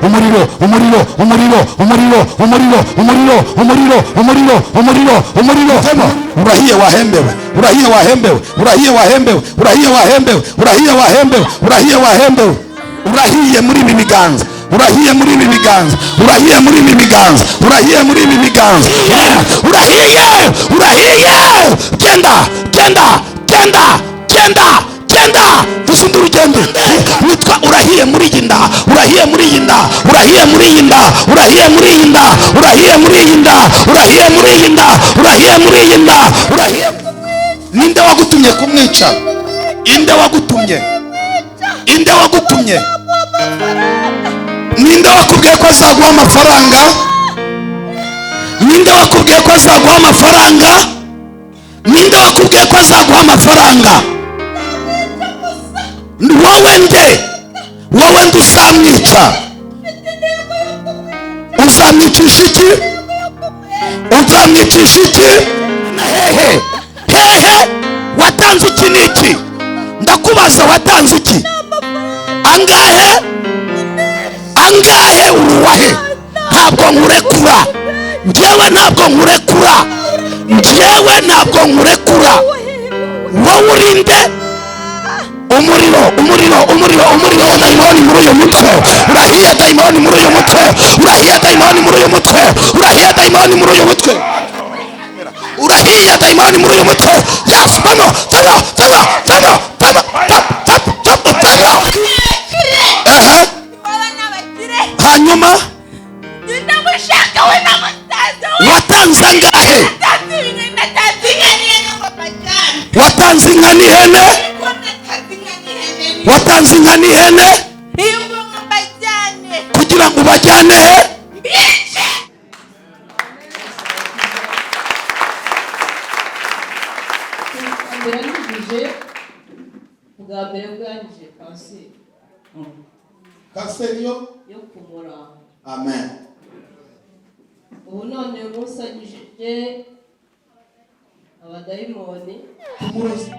Umuriro, umuriro, umuriro, umuriro, umuriro, umuriro, umuriro, umuriro, umuriro, umuriro. Urahiye wahembewe, urahiye wahembewe, urahiye wahembewe, urahiye wahembewe, urahiye wahembewe, urahiye wahembewe. Urahiye muri ibi biganza, urahiye muri ibi biganza, urahiye muri ibi biganza, urahiye muri ibi biganza, urahiye, urahiye. Genda, genda, genda, genda, genda, dusinde urugendo. Witwa urahiye muri iyi nda, urahiye muri iyi nda, urahiye muri iyi nda, urahiye muri iyi nda, urahiye muri iyi nda, urahiye muri iyi nda, urahiye muri iyi nda, urahiye. Ninde wagutumye kumwica? Inde wagutumye? Inde wagutumye? Ninde wakubwiye ko azaguha amafaranga? Ninde wakubwiye ko azaguha amafaranga? Ninde wakubwiye ko azaguha amafaranga? Wowe nde? Wowe nde uzamwica? Uzamwicisha iki? Uzamwicisha iki? Hehe, hehe, watanze iki n'iki? Ndakubaza, watanze iki? Angahe? Angahe? Uruwahe? Ntabwo nkurekura njyewe, ntabwo nkurekura njyewe, ntabwo nkurekura. Wowe urinde. Umuriro, umuriro, umuriro, umuriro wa dayimoni muri uyu mutwe. Urahiye dayimoni muri uyu mutwe, urahiye dayimoni muri uyu mutwe, urahiye dayimoni muri uyu mutwe, urahiye dayimoni muri uyu mutwe. Yes, vamo, vamo, vamo, vamo, vamo, vamo, vamo. Ehe, hanyuma watanze angahe? Watanze inka n'ihene, watanze inka n'ihene kugira ngo ubajyane he? Mbere nigije bwa mbere bwangije kanseri. Kanseri yo yo kumura. Amen. Ubu none umunsi anyujije abadayimoni. Umurozi.